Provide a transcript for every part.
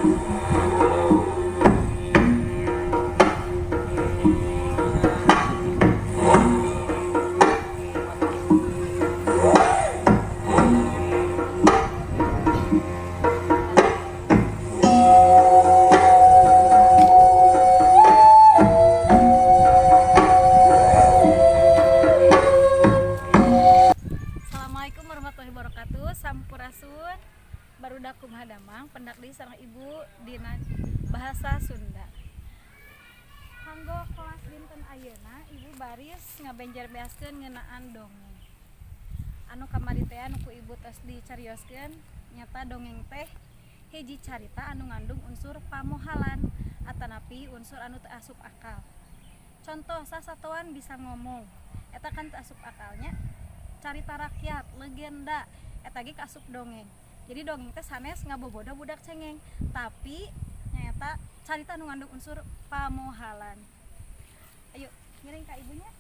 Assalamualaikum warahmatullahi wabarakatuh. Sampurasun. Barudak, kumaha damang? Pendak deui sareng Ibu dina bahasa Sunda. Kanggo kelas dinten ayeuna, Ibu baris ngabenjer-beaskeun ngeunaan dongeng. Anu kamari teh anu ku Ibu tos dicarioskeun nyata dongeng teh hiji carita anu ngandung unsur pamohalan atanapi unsur anu teu asup akal. Contoh, sasatoan bisa ngomong, eta kan teu asup akalnya. Carita rakyat, legenda, eta ge kaasup dongeng. Jadi dongeng teh sanes ngabobodo budak cengeng, tapi nyata carita anu ngandung unsur pamohalan. Ayo ngiring ka ibunya.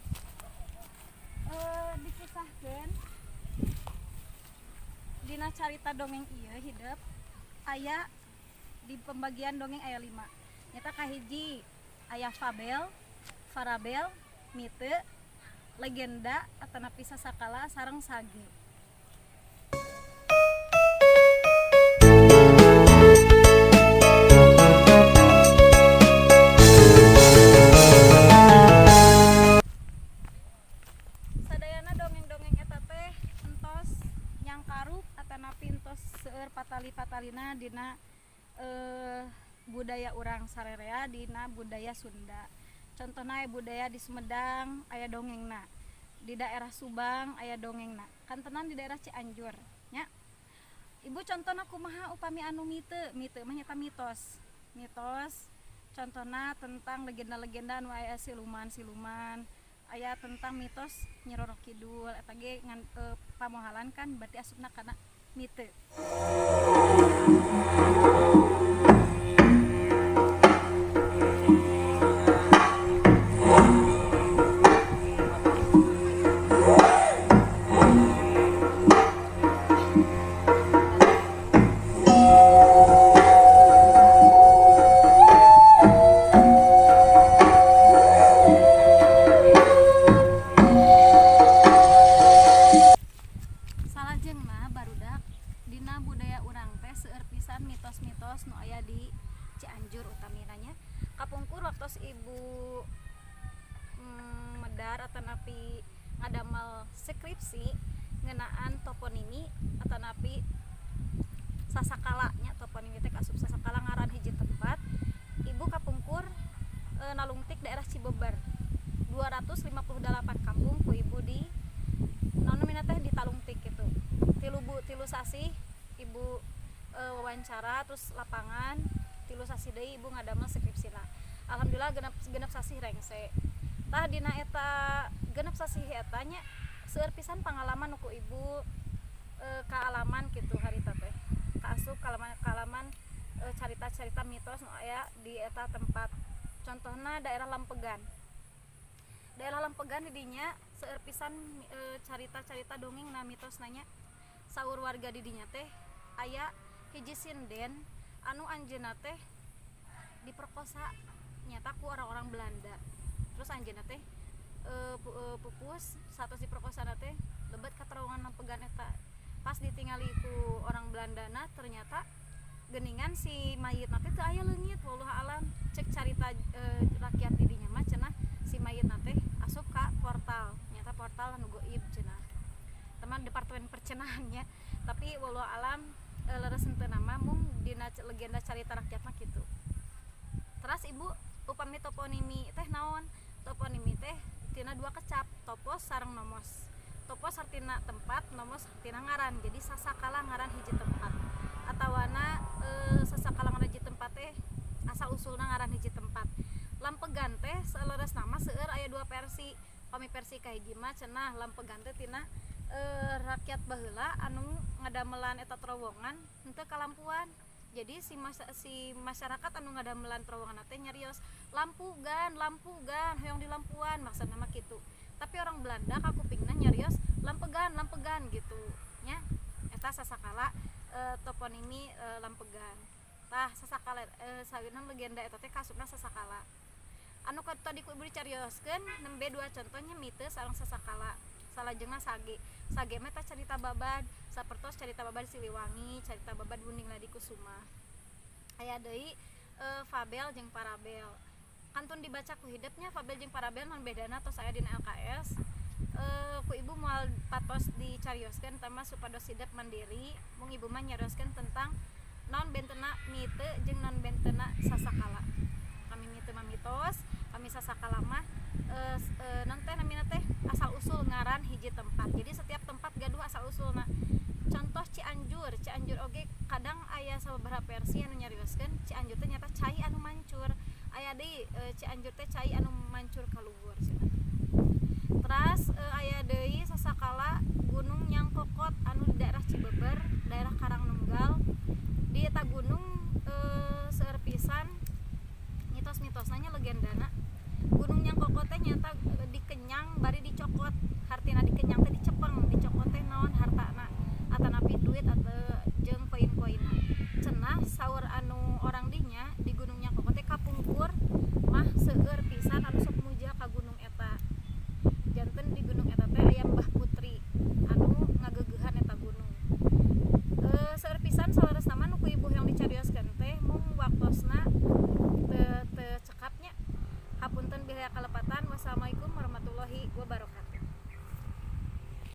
Dikisahkeun dina carita dongeng ieu hidep aya di pembagian dongeng aya 5. Nyata kahiji aya fabel, farabel, mite, legenda atanapi sasakala sareng sage. Sadayana dongeng-dongeng eta teh entos nyangkarup atanapi entos seueur patali-patalina dina budaya urang sarerea, dina budaya Sunda. Contohna aya budaya di Sumedang aya dongengna, di daerah Subang aya dongengna, kantenan di daerah Cianjur nya. Ibu contohna kumaha upami anu mite? Mite mah nyata mitos. Mitos contohna tentang legenda-legenda anu aya siluman-siluman, aya tentang mitos Nyi Roro Kidul, eta ge ngan pamohalan kan, berarti asupna kana mite. Salajengna barudak, dina budaya urang teh seueur pisan mitos-mitos nu aya di Cianjur utamina nya. Kapungkur waktos Ibu medar atanapi ngadamel skripsi ngeunaan toponimi atanapi sasakala nya, toponimi teh kaasup sasakala ngaran hiji tempat. Ibu kapungkur nalungtik daerah Cibeber, 258 kampung ku Ibu di naon namina teh ditalungtik gitu. 3 sasih Ibu wawancara, terus lapangan, 3 sasih deui Ibu ngadamel skripsina. Alhamdulillah 6 sasih rengse. Tah, dina eta 6 sasih eta nya seueur pisan pangalaman nu ku Ibu kaalaman kitu harita teh kaasup kaalaman carita-carita mitos nu aya di eta tempat. Contohna daerah Lampegan. Daerah Lampegan di dinya seueur pisan carita-carita dongeng na, mitosna nya. Saur warga di dinya teh aya hiji sinden anu anjeunna teh diperkosa nyata ku orang-orang Belanda, terus anjeunna teh pupus satos diperkosa teh lebet ka terowongan Lampegan eta. Pas ditingali ku orang Belanda na, ternyata geningan si mayit teh teu aya, leungit. Wallahu alam, cek carita rakyat di dinya mah cenah si mayit teh asup ka portal, nyata portal anu goib cenah, teman departemen percenahannya. Tapi wallahu alam, leres henteu nama, mung dina legenda carita rakyat mah kitu. Terus Ibu, upami toponimi teh naon? Toponimi teh tina dua kecap, topos sareng nomos. Topos artina tempat, nomos artina ngaran. Jadi sasakala ngaran hiji tempat atawana sasakala ngaran hiji tempat teh asal usulna ngaran hiji tempat. Lampegan teh saleresna mah seueur, aya dua versi. Pami versi kahiji mah cenah Lampegan teh tina rakyat baheula anu ngadamelan eta terowongan henteu kalampuan. Jadi si masyarakat anu ngadamelan terowongan teh nyarios, "Lampu gan, lampu gan, hoyong di lampuan," maksudna mah kitu. Tapi orang Belanda kakupingna nyarios "Lampegan, lampegan" gitu nya. Eta sasakala toponimi Lampegan. Tah, sasakala sawirna legenda eta teh kaasupna sasakala. Anu tadi ku ibu dicarioskeun nembe dua contohnya, mite sareng sasakala. Salajengna sage. Sage mah eta carita babad, sapertos carita babad Siliwangi, carita babad Wunding Ladi Kusuma. Aya deui fabel jeung parabel. Kantun dibaca ku hidep nya, fabel jeung parabel naon bedana, tos aya dina LKS. Ku ibu moal patos dicarioskeun tama supados hidep mandiri. Mung ibu mah nyarioskeun tentang naon bentena mite jeung naon bentena sasakala. Kami mite mah mitos, kami sasakala mah naon teh namina teh asal usul ngaran hiji tempat. Jadi setiap tempat gaduh asal usulna. Contoh Cianjur. Cianjur oge kadang aya sababaraha versi anu nyarioskeun Cianjur teh nyata cai anu mancur. Aya deui Cianjur teh cai anu mancur kaluhur cenah. Teras aya deui sasakala Gunung Nyangkokot anu di daerah Cibeber, daerah Karangnunggal. Di eta